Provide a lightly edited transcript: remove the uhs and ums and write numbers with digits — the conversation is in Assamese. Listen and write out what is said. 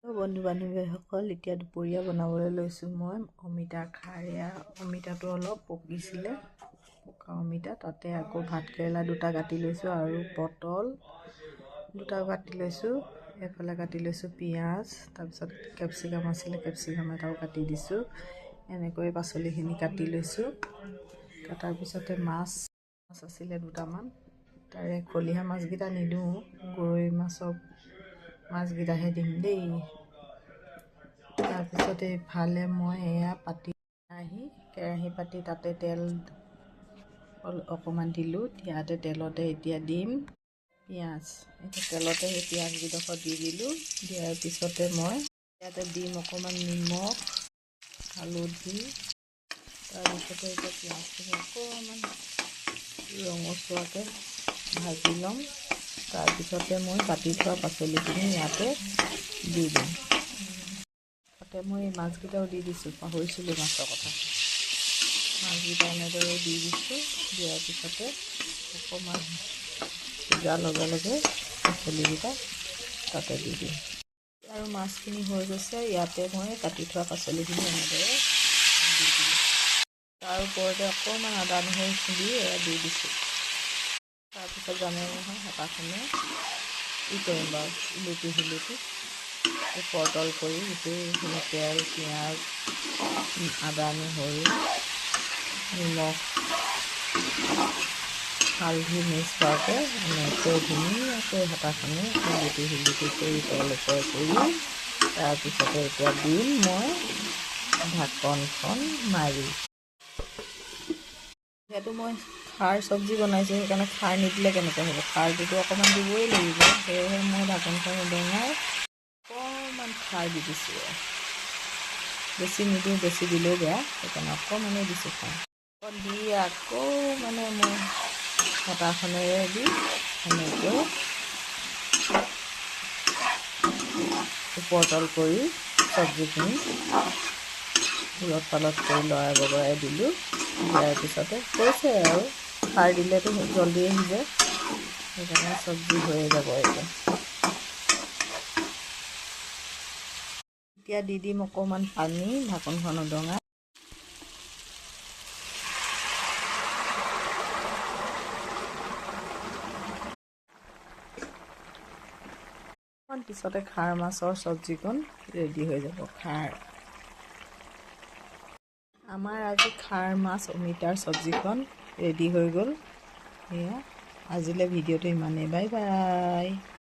বন্ধু বান্ধৱীসকল, এতিয়া দুপৰীয়া বনাবলৈ লৈছোঁ মই অমিতা খাৰ। এয়া অমিতাটো অলপ পকিছিলে, পকা অমিতা, তাতে আকৌ ভাতকেৰেলা দুটা কাটি লৈছোঁ আৰু পটল দুটাও কাটি লৈছোঁ। এইফালে কাটি লৈছোঁ পিঁয়াজ, তাৰপিছত কেপচিকাম আছিলে, কেপচিকাম এটাও কাটি দিছোঁ। এনেকৈ পাচলিখিনি কাটি লৈছোঁ। কটাৰ পিছতে মাছ আছিলে দুটামান, তাৰে খলিহা মাছকেইটা নিদিওঁ, গৰৈ মাছকেইটাহে দিম দেই। তাৰপিছতে এইফালে মই এয়া পাতি কেৰাহী পাতি তাতে তেল অকণমান দিলোঁ। দিয়াতে তেলতে এতিয়া দিম পিঁয়াজ। এতিয়া তেলতে সেই পিঁয়াজকেইডোখৰ দি দিলোঁ। দিয়াৰ পিছতে মই ইয়াতে দিম অকণমান নিমখ, হালধি। তাৰপিছতে এতিয়া পিঁয়াজখিনি অকণমান ৰঙচুৱাকৈ ভাজি ল'ম। তাৰপিছতে মই কাটি থোৱা পাচলিখিনি ইয়াতে দি দিম। তাতে মই মাছকেইটাও দি দিছোঁ, পাহৰিছিলোঁ মাছৰ কথা। মাছকেইটা এনেদৰে দি দিছোঁ। দিয়াৰ পিছতে অকণমান সিজাৰ লগে লগে পাচলিকেইটা তাতে দি দিম। আৰু মাছখিনি হৈ গৈছে, ইয়াতে মই কাটি থোৱা পাচলিখিনি এনেদৰে দি দিলোঁ। তাৰ ওপৰতে অকণমান আদা নহৰু খুন্দি এয়া দি দিছোঁ। তাৰপিছত জানে নহয়, হেতাখনে কি কৰিম বাৰু, ইলুটি সিলুটি ওপৰ তল কৰি গোটেইখিনি তেল, পিঁয়াজ, আদা, নহৰু, নিমখ, হালধি মিক্স হোৱাকৈ এনেকৈ ধুনীয়াকৈ হেতাখনে ইলুটি সিলুটি কৰি তল ওপৰ কৰি তাৰপিছতে এতিয়া দিম মই ঢাকনখন মাৰি। যিহেতু মই খাৰ চব্জি বনাইছোঁ, সেইকাৰণে খাৰ নিদিলে কেনেকৈ হ'ব, খাৰটোতো অকণমান দিবই লাগিব। সেয়েহে মই ঢাকনখন উদঙাই অকণমান খাৰ দি দিছোঁ। বেছি নিদিওঁ, বেছি দিলেও বেয়া, সেইকাৰণে অকণমানেই দিছোঁ খাৰ। অকণ দি আকৌ মানে মই হেতাখনেৰে দি এনেকৈ ওপৰ তল কৰি চব্জিখিনি ওলট পালট কৰি লৰাই বগৰাই দিলোঁ। দিয়াৰ পিছতে কৈছে আৰু খাৰ দিলেতো জলদিয়ে সিজে, সেইকাৰণে চব্জি হৈয়ে যাব। এতিয়া এতিয়া দি দিম অকণমান পানী, ঢাকনখন উদঙাই। অকণমান পিছতে খাৰ মাছৰ চব্জিকণ ৰেডি হৈ যাব। খাৰ আমাৰ আজি খাৰ মাছ অমিতাৰ চব্জিকণ ৰেডি হৈ গ'ল। সেয়া আজিলৈ ভিডিঅ'টো ইমানেই। Bye bye.